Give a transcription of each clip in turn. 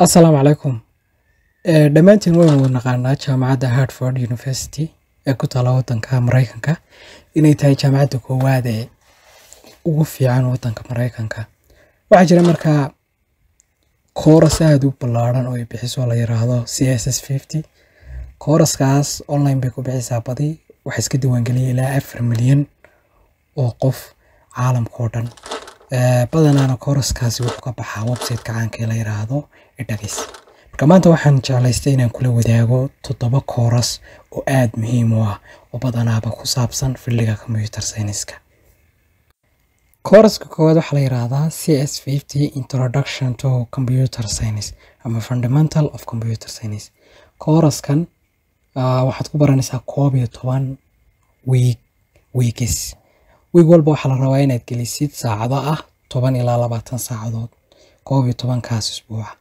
Asalaamu calaykum. Dhammaantiin waynu wada naqaanaa jaamacadda Harvard University ee ku taala waddanka Mareykanka inay tahay jaamacadda koowaad ee ugu fiican waddanka Mareykanka. Waxaa jira markaa course aad u ballaaran oo ay bixiso la yiraahdo CSS 50. Course-kaas online bay ku bixisaa badi. Waxaa iska diiwaangeliyay ilaa 4 milyan oo qof caalamka oo dhan. Badanaana course-kaasi wuxuu ka baxaa website-ka caanka ee la yiraahdo edX. Marka maanta waxaan jeclaystay inaan kula wadaago toddoba course oo aad muhiim u ah oo badanaaba ku saabsan field-iga computer science-ka. Course-ka koowaad waxaa la yiraahdaa CS 50 Introduction to Computer Science ama Fundamental of Computer Science. Course-kan waxaad ku baranaysaa 11 week weeks. Week walba waxaa la rabaa inaad gelisid saacado ah 10 ilaa 20 saacadood 11-kaas isbuuca.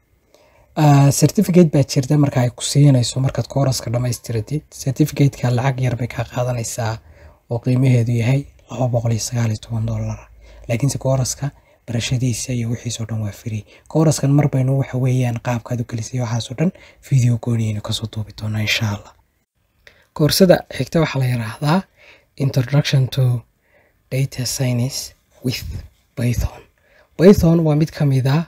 Certificate baa jirta marka ay ku siinayso markaad course-ka dhamaystiratid. Certificate-ka lacag yar bay kaa qaadanaysaa oo qiimaheedu yahay $219. Laakiinse course-ka barashadiisa iyo wixiisa oo dhan waa free. Course-kan mar baynu waxa weeyaan qaabkaad u gelisay waxaas oo dhan video gooni aynu kasoo duubi doonaa, insha Allah. Koorsada xigta waxaa la yiraahdaa Introduction to Data Science with Python. Python waa mid ka mid ah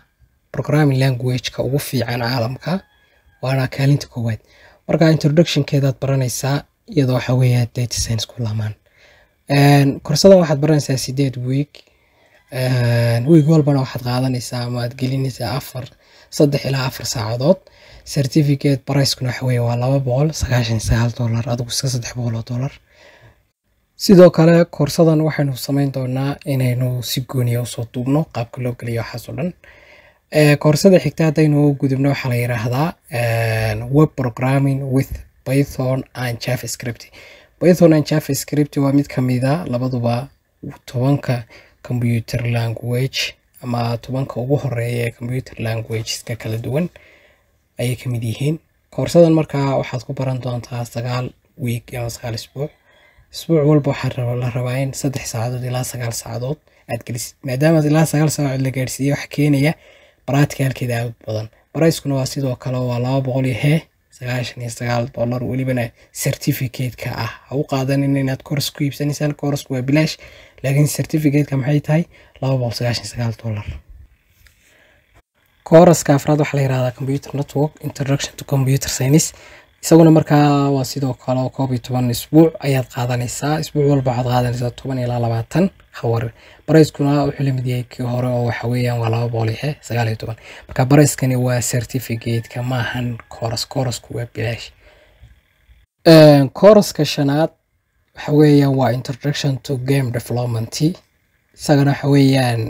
programming language-ka ugu fiican caalamka, waana kaalinta koowaad. Marka introduction-keedaad baranaysaa iyadoo waxa weeye data science ku lamaan. Koorsadan waxaad baranaysaa 8 week. Week walbana waxaad qaadanaysaa ama aad gelinaysaa afar, 3 ilaa 4 saacadood. Certificate price-kuna waxa weeye waa $299, adigu iska $300. Sidoo kale koorsadan waxaynu samayn doonaa inaynu si gooniya usoo duubno qaabka loo geliyo waxaas oo dhan. Koorsada xigta haddaynu u gudubno waxaa la yiraahdaa Web Programming with Python and JavaScript. Python and JavaScript waa mid ka mid a labaduba 10-ka computer language ama 10-ka ugu horeeya ee computer languageska kala duwan ayay ka mid yihiin. Koorsadan markaa waxaad ku baran doontaa 9 week ama 9 isbuuc. Isbuuc walba waxaa la rabaa in 3 saacadood ilaa 9 saacadood aad gelisid. Maadaama ilaa 9 saacadood la gaarsiiyey, waxa keenaya practicalkeeda aad u badan. Price-kuna waa sidoo kale waa $299, welibana certificate-ka ah. Ha u qaadanin inaad course ku iibsanaysaan, course-ku waa bilaash, laakiin certificate-ka maxay tahay? $299. Course-ka afraad waxaa la yiraahdaa Computer Network Introduction to Computer Science. Isaguna markaa waa sidoo kale oo 11 isbuuc ayaad qaadanaysaa. Isbuuc walba waxaad qaadanaysaa 10 ilaa 20 hour. Price-kuna wuxuu la mid yahay kii hore oo waxa weeyaan waa 219. Marka price-kani waa certificate-ka, maahan course. Course-ku waa bilaash. Course-ka shanaad waxa weeyaan waa Introduction to Game Development. Isagana waxa weeyaan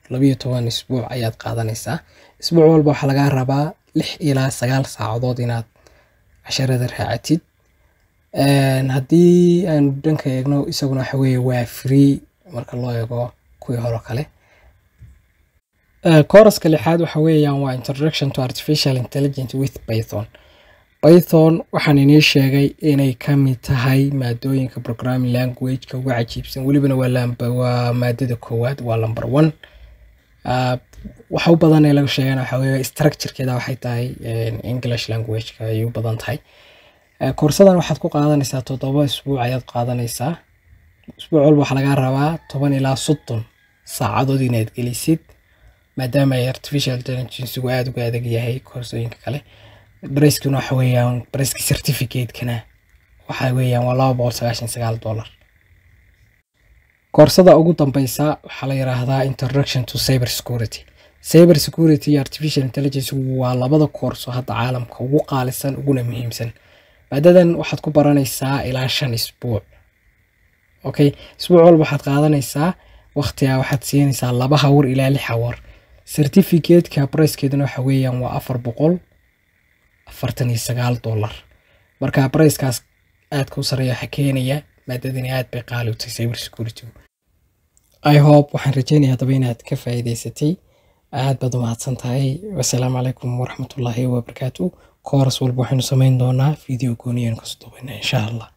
12 isbuuc ayaad qaadanaysaa. Isbuuc walba waxaa lagaa rabaa 6 ilaa 9 saacadood inaad casharada raacatid. Haddii aanu dhanka eegno, isaguna waxa weeye waa free marka loo eego kuwii hore kale. Course-ka lixaad waxa weeyaan waa Introduction to Artificial Intelligence with Python. Python waxaan inii sheegay inay ka mid tahay maadooyinka programming language-ka ugu cajiibsan, welibana waa maadada koowaad, waa number one. Waxa u badan ee laga sheegana waxa weeye structure-keeda waxay tahay English language-ka ay u badan tahay. Koorsadan waxaad ku qaadanaysaa 7 isbuuc ayaad qaadanaysaa. Isbuuc walba waxaa lagaa rabaa 10 ilaa 30 saacadood inaad gelisid, maadaama ay artificial intelligence-gu aada uga adag yahay koorsooyinka kale. Price-kuna waxa weeyaan, price-ka certificate-kana waxa weeyaan waa $299. Koorsada ugu dambeysa waxaa la yiraahdaa Introduction to Cyber Security. Cyber security iyo artificial intelligence waa labada koorso hadda caalamka ugu qaalisan uguna muhiimsan. Maadadan waxaad ku baranaysaa ilaa 5 isbuuc. Okay, isbuuc walba waxaad qaadanaysaa waqtiga, waxaad siinaysaa 2 hour ilaa 6 hour. Certificate-ka price-keeduna waxa weeyaan waa $449. Marka price-kaas aadka u sareeya waxaa keenaya maadadani aad bay qaali u tahay, cyber security. I hope, waxaan rajeynayaa haddaba inaad ka faa'iidaysatay. Aad baad u mahadsan tahay. Wasalaamu calaykum waraxmatullaahi wabarakaatu. Course walba waxaynu samayn doonaa video gooni aynu kasoo duubaynaa, insha Allah.